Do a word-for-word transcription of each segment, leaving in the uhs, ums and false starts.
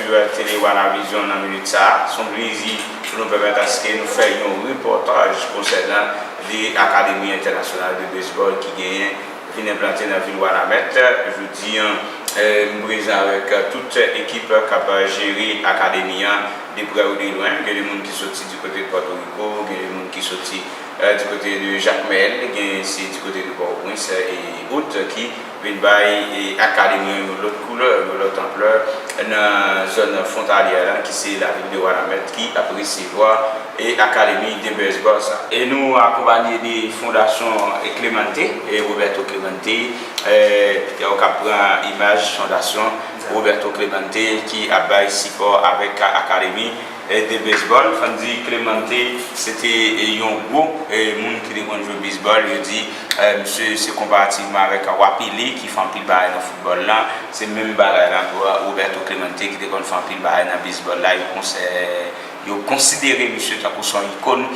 Tele Wana Vizyon nan minit sa a. Se yon plezi pou nou pèmèt aske nou fè yon repòtaj konsènan de Akademi Entènasyonal de Bezbòl ki genyen vin enplante nan vil Wanament. Jodi an, eh, m prezan avèk tout ekip k ap jere akademi an, de prè ou de lwen. Gen de moun ki soti di kote de Pòtoriko, gen de moun ki soti, eh, di kote de Jakmèl, gen se di kote de Pòtoprens, eh, e ot ki vin bay, eh, akademi an yon lòt koulè, yon lòt anplè nan zòn fwontalyè la, ki se lavil de Wanament, ki ap resevwa, eh, akademi de bezbòl sa. E nou akonpanye de Fondasyon, eh, Clemente, eh, Roberto Clemente, eh, yo ka pran imaj Fondasyon Roberto Clemente ki ap bay sipò avèk akademi, eh, de bezbòl. Fò n di Clemente, se te, eh, yon gwo, eh, moun ki te konn jwe bezbòl. Yo di, eh, misye se konparativman avèk Wa Pele ki fè anpil bagay nan foutbòl lan. Se menm bagay la pou Roberto Clemente ki te konn fè anpil bagay nan bezbòl la. Yo konsè-, yo konsidere misye tankou se yon ikòn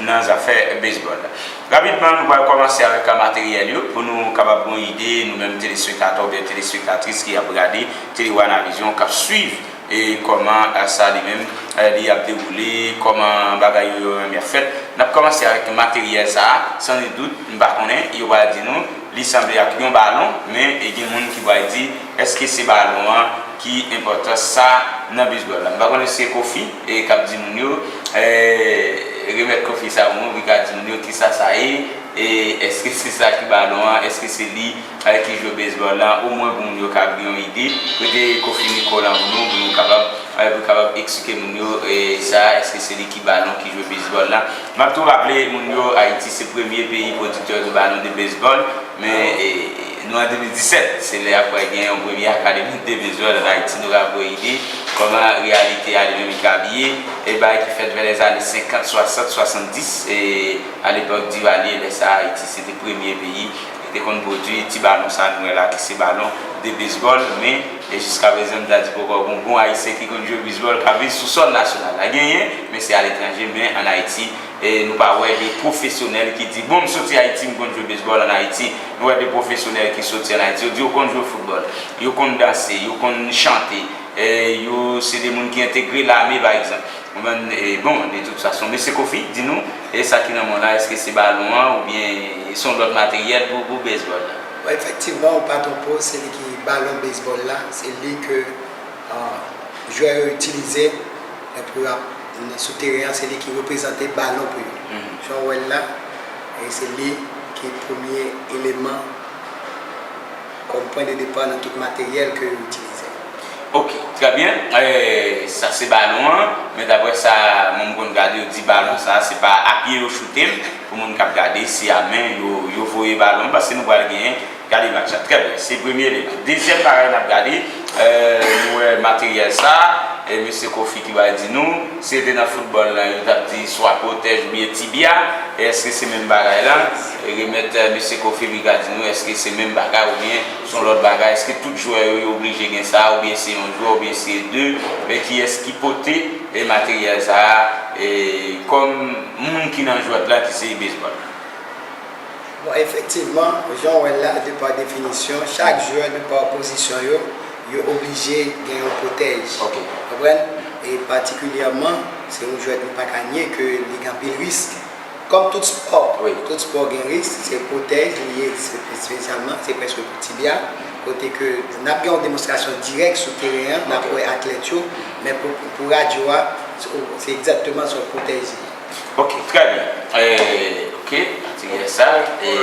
nan zafè bezbòl la. Rapidman, nou pral kòmanse avèk materyèl yo pou nou kapab gen yon ide, nou menm telespektatè oubyen telespektatris ki ap gade Tele Wana Vizyon, k ap swiv e kòman, eh, sa li menm, eh, li ap dewoule, kòman bagay yo, yo menm y ap fèt. N ap kòmanse avèk materyèl sa a, san ni dout, m pa konnen, yo pral di nou, li sanble ak yon balon, men e gen moun ki pral di, èske se balon an ki enpòtans sa nan bezbòl la? M pa konnen si se Kofi, e k ap di moun yo, eh, remèt Kofi sa pou mwen, pou li ka di moun yo kisa sa ye, e èske se sa ki balon an, èske se li, eh, ki jwe bezbòl la, omwen pou moun yo ka gen yon ide. Prete Kofi mikwo la pou nou, pou nou kapab, eh, pou kapab eksplike moun yo, eh, sa, èske se li ki balon ki jwe bezbòl la. M ap tou raple moun yo, Ayiti se premye peyi pwodiktè de balon de bezbòl, men, eh, nou an de mil disèt, se lè apre gen yon premye akademi de bezbòl an Ayiti, nou ka pran ide kòman reyalite a li menm li ka abiye, e bagay ki fèt vè lèzane senkant, swasant, swasanndis, e alepòk Duvalier, lè sa a, Ayiti se te premye peyi ki te konn pwodui ti balon sa a nou wè la, ki se balon de bezbòl, men, e jiskaprezan, m ta di poko gen yon bon Ayisyen ki konn jwe bezbòl k ap viv sou sòl nasyonal la. Genyen, men se aletranje, men ann Ayiti, e nou pa wè de pwofesyonèl ki di, bon, m soti Ayiti, m konn jwe bezbòl ann Ayiti. Nou wè de pwofesyonèl ki soti ann Ayiti, yo di yo konn jwe foutbòl, yo konn danse, yo konn chante, e yo se de moun ki entegre lame, pa egzanp. Ou konprann? E, bon, de tout fason, mesye Kofi, di nou, e sa ki nan men w la, èske se balon an oubyen se yon lòt materyèl pou, pou bezbòl la? Bon, efektivman, ou pa twonpe w, se li ki balon bezbòl la, se li ke, ah, jwè yo itilize, e pou y ap, sou teren an, se li ki reprezante balon pou yo. Mhm. Jan w wè l la, e se li ki premye eleman kòm pwen de depa nan tout materyèl ke yo itilize. Ok, trè byen. Eh, sa se balon an, men daprè sa moun m konn gade, yo di balon sa, se pa a pye yo choute l, pou moun k ap gade, se a men yo, yo voye balon, paske nou pral genyen gade match la. Trè byen, se premye eleman. Dezyèm bagay n ap gade, eh, nou wè materyèl sa, e mesye Kofi ki pral di nou, si se te nan foutbòl la, yo t ap di swa pwotèj oubyen tibya, e èske se menm bagay la? E remèt, eh, mesye Kofi, li ka di nou, èske se menm bagay oubyen se yon lòt bagay? Èske tout jwè yo, yo oblije gen sa, oubyen se yon jwè, oubyen se de, e kiyès ki pote, e materyèl sa a, e kòm moun ki nan jwèt la, ki se bezbòl? Bon, efektivman, jan w wè l la, de pa definisyon, chak jwè, de pa pozisyon yo, yo oblije gen yon pwotèj. Ok. Konprann? E patikilyèman, se yon jwèt nou pa ka nye ke li gen anpil risk. Kòm tout spò, wi, tout spò gen risk, se pwotèj li ye espesyalman, se prèske pou tibya, kote ke n ap gen yon demonstrasyon dirèk sou teren an, n ap, ok, wè atlèt yo, men pou, pou radyo a, se, se egzakteman se yon pwotèj li ye. Ok, trè byen. Eh, ok, materyèl sa, e,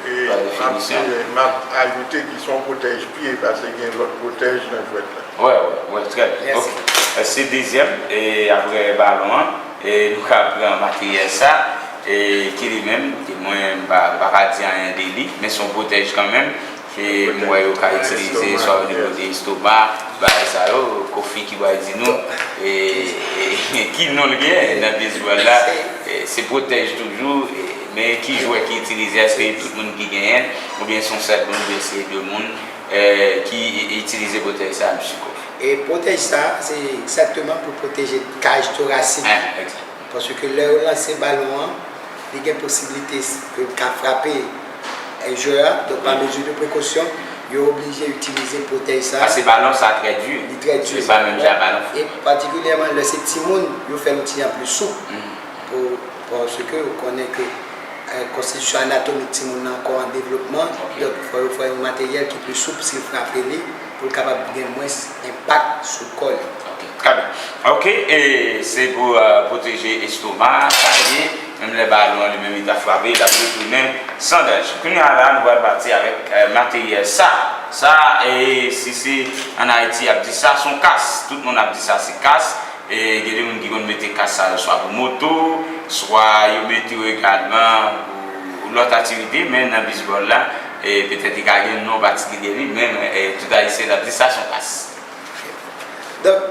e, pa definisyon. M ap, m ap ajoute ki se yon pwotèj pye, paske gen lòt pwotèj nan jwèt la. Wè, wè, wè, trè byen. Mèsi. Ok. Eh, se dezyèm, e, apre balon an, e, nou ka pran materyèl sa, e, ki li menm, ke mwen, m pa, m pa ka di anyen de li, men se yon pwotèj kanmenm. E m wè yo ka itilize swa o nivo de estoma, bagay sa yo, Kofi ki pral di nou, e, e, ki non l gen nan bezbòl la, e, se pwotèj toujou, e, men ki jwè ki itilize, èske tout moun ki genyen l, oubyen se yon sèl moun, oubyen se de moun, e, ki i-, itilize pwotèj sa, mesye Kofi? E pwotèj sa, se egzakteman pou pwoteje kaj torasik. Paske lè yo lanse balon an, li gen posiblite ke l ka frape, eh, jwè a. Donk, pa mezi de prekosyon, Yo oblije itilize pwotèj sa. Paske balon sa trè di. Li trè di. Se pa menm jan balon foutbòl. E patikilyèman lè se timoun, yo fè l yon ti jan pli soup. Pou, paske ou konnen ke, eh, konstitisyon anatomik timoun nan ankò an devlopman. Ok. Donk, fò yo fè yon materyèl ki pli soup si l frape li, pou l kapab gen mwens enpak sou kò li. Ok, trè byen. Ok, e se pou, eh, pwoteje estoma, sa ye. Menm lè balon an li menm li ta frape, l ap retounen san danje. Kounye a la, nou pral pati avèk, eh, materyèl sa. Sa, e si se ann Ayiti y ap di sa, se yon kas. Tout moun ap di sa se kas. E gen de moun ki konn mete kas sa yo swa pou moto, swa yo mete yo egalman pou lòt aktivite, men nan bezbòl la, e petèt li ka gen yon non patikilye li, men, e tout Ayisyen ap di sa se yon kas. Donk,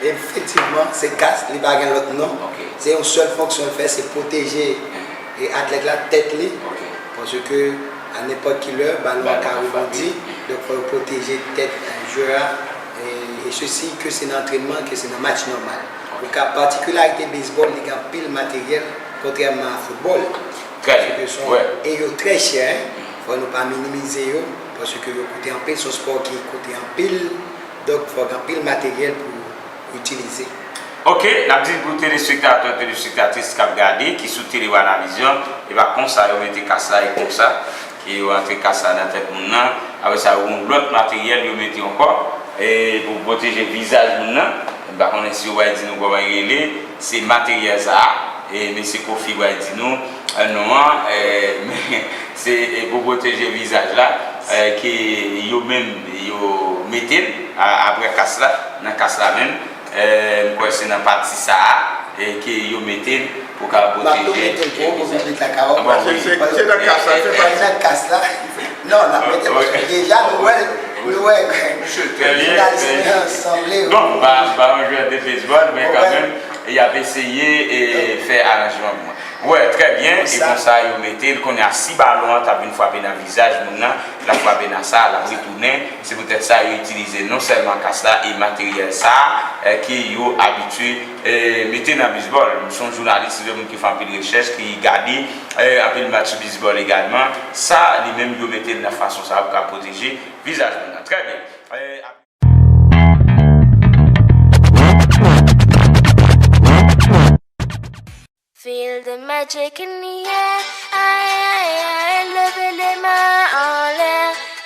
efektivman, se kas, li pa gen lòt non. Ok. Se yon sèl fonksyon l fè, se pwoteje, e atlèt la, tèt li. Ok. Paske a nenpòt ki lè, balon an ka rebondi. Donk, fò yo pwoteje tèt, e, jwè a. E, e sesi, ke se nan antrènman, ke se nan match nòmal. Ok. Donk, a patikilarite bezbòl, li gen anpil materyèl, kontrèman a foutbòl. Trè byen. Paske se yon, e yo trè chè, en. Fò nou pa minimize yo, paske yo koute anpil, se yon spò ki koute anpil. Donk, fòk anpil materyèl pou itilize. Ok, n ap di pou telespektatè, telespektratris k ap gade, ki sou Tele Wana Vizyon, e pa konsa yo mete kas la, e konsa, ke yo antre kas la nan tèt moun nan. Apre sa, yo gen yon lòt materyèl yo mete ankò, e pou pwoteje vizaj moun nan. M pa konnen si yo pral di nou kòman li rele, se materyèl sa a, e mesye Kofi pral di nou, e, non an, e, men se, e, pou pwoteje vizaj la, e, ke yo menm, yo mete l, a, apre kas la, nan kas la menm, e, m kwè se nan pati sa a, e, ke yo mete l pou ka pwoteje vizaj. M ap tou mete l pou ou, pou piblik la ka wè. Ah, bon, wi. Se, se, se nan kas la, se pa nan kas la. Non, n ap mete l paske deja nou wè, nou wè jounalis lan sanble. Bon, m pa, m pa yon jwè de bezbòl, men kanmenm, y ap eseye e fè aranjman pou mwen. Wè, trè byen, e konsa yo mete l. Kounye a, si balon an ta vin frape nan vizaj moun nan, l ap frape nan sa, l ap retounen. Se poutèt sa yo itilize non sèlman kas la e materyèl sa a, e, ke yo abitye, e, mete nan bezbòl. M se yon jounalis, se yon moun ki fè anpil rechèch, ki gade, e, anpil match bezbòl egalman. Sa, li menm, yo mete l nan fason sa a pou ka pwoteje vizaj moun nan. Trè byen. E, ap- Feel the magic in the air. Aye, aye, aye, leve le men anlè.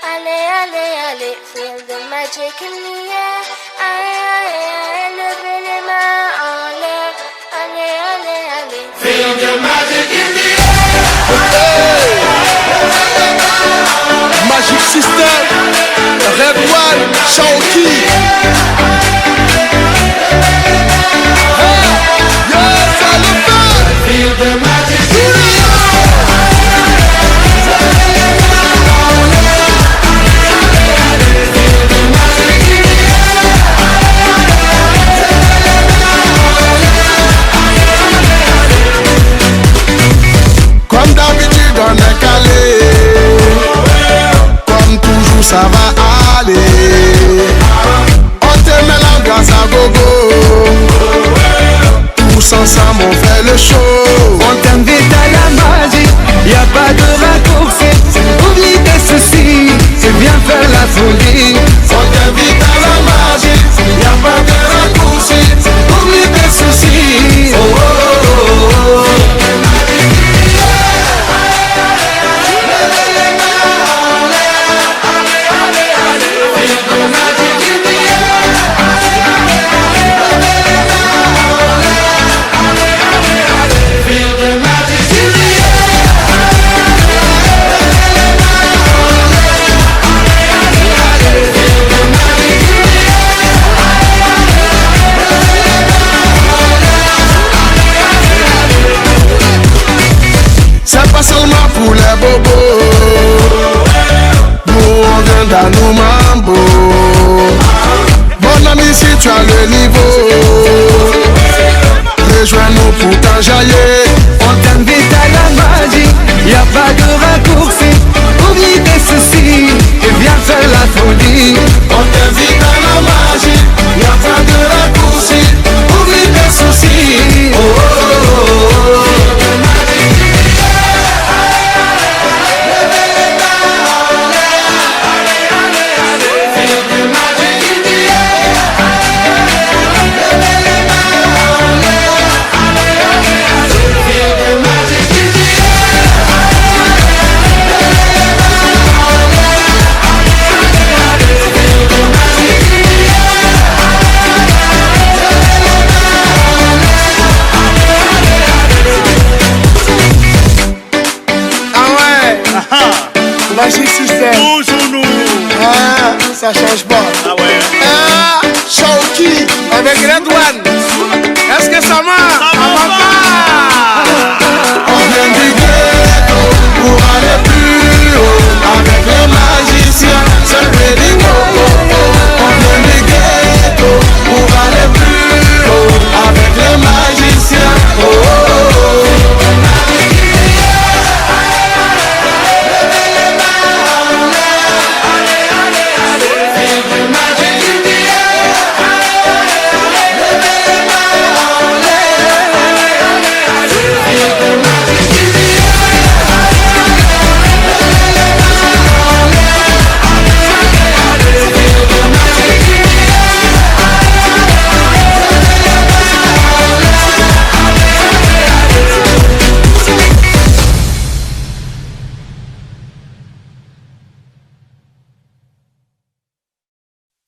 Ale, ale, ale, feel the magic in the air. Aye, aye, aye, leve le men anlè. Ale, ale, ale. Feel the magic in the air. Hey! Magic System, Red One, Shaoki. Hey! Yo, sa le fè! Feel the magic in the air. Kòm dabitid, ann ale. Kòm toujou, sa va ale. On te met l'ambiance à gogo. Tous ensemble, on fait le show. On t'invite à la magie, y a pas de raccourci. Oublie tes soucis et viens faire la folie. On t'invite à la magie, y a pas de raccourci. Oublie tes soucis. Oh, oh, oh, oh, oh. Se pa sèlman pou lè bobo. Nou an ganda, nou manbo. Mon ami, si tu as le niveau, rejoins-nous pour t'enjailler. On t'invite à la magie, y a pas de raccourci. Oublie tes soucis et viens faire la folie. On t'invite à la magie, y a pas de raccourci. Oublie tes soucis. Oh, oh, oh, oh, oh. Sa chanj pa. Ah ouais. Ah, Shaoki avec Redouane. Est-ce que ça marche? Ça marche pas. On vient du ghetto pour aller plus haut avec les magiciens. C'est le Bélico. On vient du ghetto pour aller plus haut avec les magiciens. Oh, oh, oh.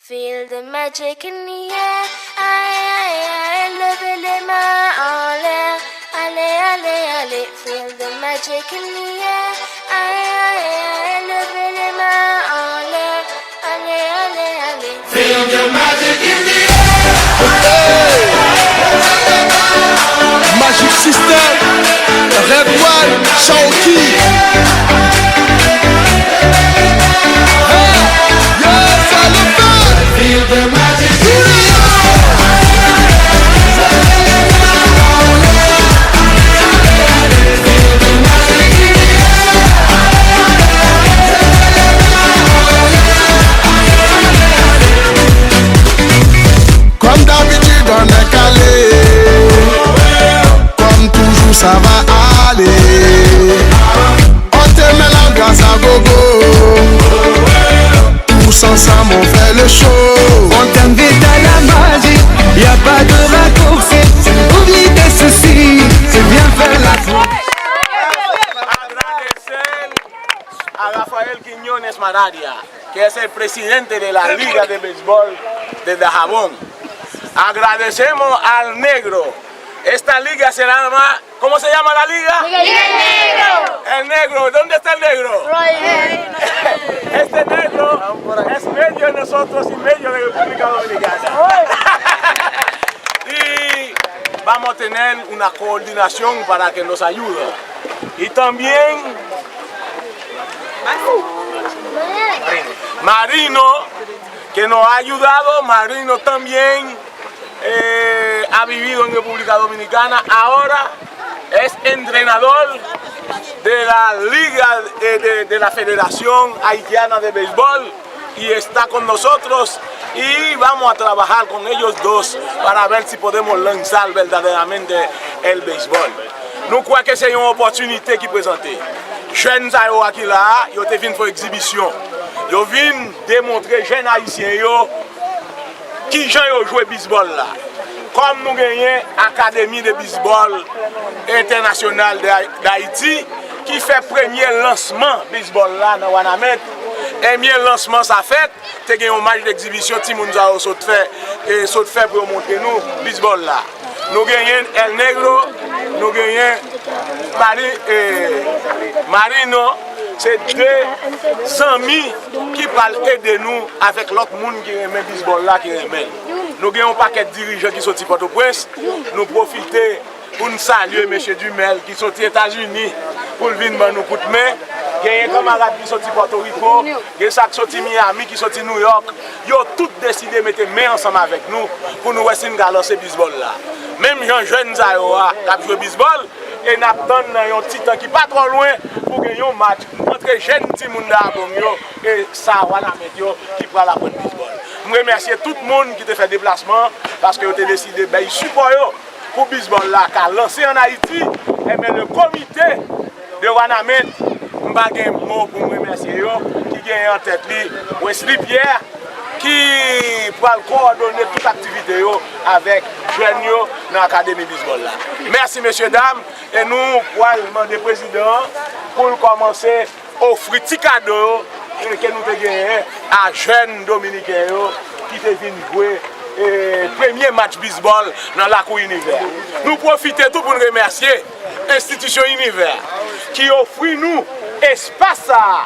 Feel the magic in the air. Aye, aye, aye, leve les mains en l'air. Allez, allez, allez, feel the magic in the air. Aye, aye, aye, leve les mains en l'air. Allez, allez, allez. Feel the magic in the air. Hey! Magic System, Redouane, Shaoki. Comme d'habitude, on est calé. Comme toujours, ça va aller. On te met la grâce à gogo. Tous ensemble, on fait le show. On t'invite à la magie. Y a pas de raccourci. Oublie tes soucis. Et viens faire la fête. Agradecer a Rafael Quiñones Maradia, que es el presidente de la Liga de Béisbol de Dajabón. Agradecemos al negro. Esta liga se llama, ¿cómo se llama la liga? Liga del Negro. El negro, ¿dónde está el negro? Por ahí. Este negro es medio de nosotros y medio de República Dominicana. Y vamos a tener una coordinación para que nos ayude. Y también Marino, que nos ha ayudado. Marino también eh, ha vivido en República Dominicana. Ahora es entrenador de la Liga eh, de, de la Federación Haitiana de Béisbol y está con nosotros y vamos a trabajar con ellos dos para ver si podemos lanzar verdaderamente el béisbol. Nou kwè ke se yon opòtinite ki prezante. Jèn sa yo a ki la a, yo te vin fè egzibisyon. Yo vin demontre jèn ayisyen yo kijan yo jwe bizbòl la. Kòm nou genyen Académie de Bisbol International de Ay-, d'Haïti ki fè premye lansman bizbòl la nan Wanament, ebyen lansman sa fèt, te gen yon match d'exhibition timoun sa yo sot fè, e sot fè pou yo montre nou bizbòl la. Nou genyen El Negro, nou genyen Mari-, e, Marino, se de zanmi ki pral ede nou avèk lòt moun ki renmen bizbòl la, ki renmen l. Nou gen yon pakèt dirijan ki soti Pòtoprens, nou pwofite pou n salye mesye Dumel ki soti Etazini pou l vin ban nou kout men. Genyen kanmarad ki soti Pòtoriko, gen sa k soti Miami, ki soti Nouyòk. Yo tout deside mete men ansanm avèk nou pou nou wè si n ka lanse bizbòl la. Menm jan jèn sa yo a k ap jwe bizbòl, e n ap tann nan yon ti tan ki pa twò lwen pou gen yon match antre jèn timoun Dayabong yo e sa Wanament yo ki pral aprann bizbòl. M remèsye tout moun ki te fè deplasman an paske yo te deside bay sipò yo pou bizbòl la ka lanse ann Ayiti, enben, le komite de Wanament, m pa gen mo pou m remèsye yo, ki genyen an tèt li Wesley Pierre, ki pral kowòdone tout aktivite yo avèk jèn yo nan Akademi Bizbòl la. Mèsi, mesye dam, e nou pral mande prezidan an pou l kòmanse ofri ti kado yo, e, ke nou te genyen a jèn dominiken yo ki te vin jwe, e, premye match bizbòl nan lakou Inivè. Nou pwofite tou pou n remèsye enstitisyon Inivè ki ofri nou espas sa a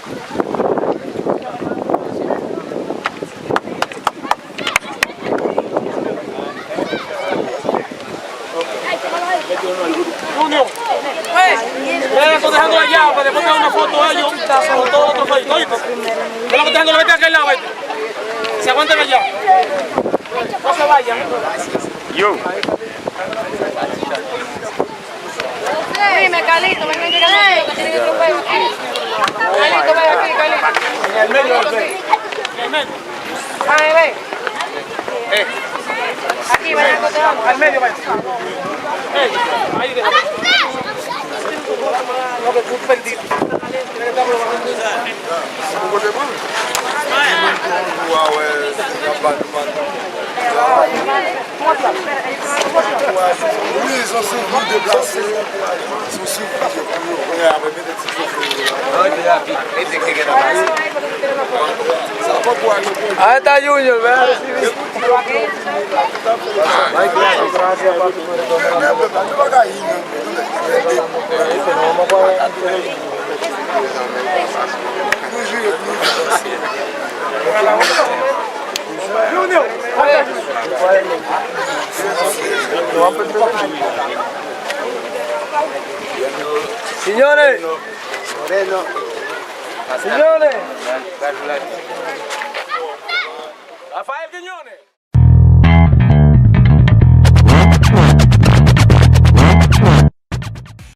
Junior. Eh, estoy dejando allá, para después tener una foto de ellos. Con todo lo que fue, ¿oíste? Yo lo estoy dejando, lo vete a aquel lado, ¿oíste? Se aguantan allá. No se vayan. Yo. Dime, Carlito, ven, ven, Carlito, que tienen el trofeo aquí. Carlito, ven aquí, Carlito. En el medio, en el medio. Ay, ven. Aquí, ven, acá te vamos. Al medio, ven. Ahí, deja. No, que tú perdiste. Wi, se yon sivil deplase. Se yon sivil deplase. Apre mete ti chofe yo la. Sa pa pou ale. Areta Junior, men. Signore! Signore! Rafael Quiñones!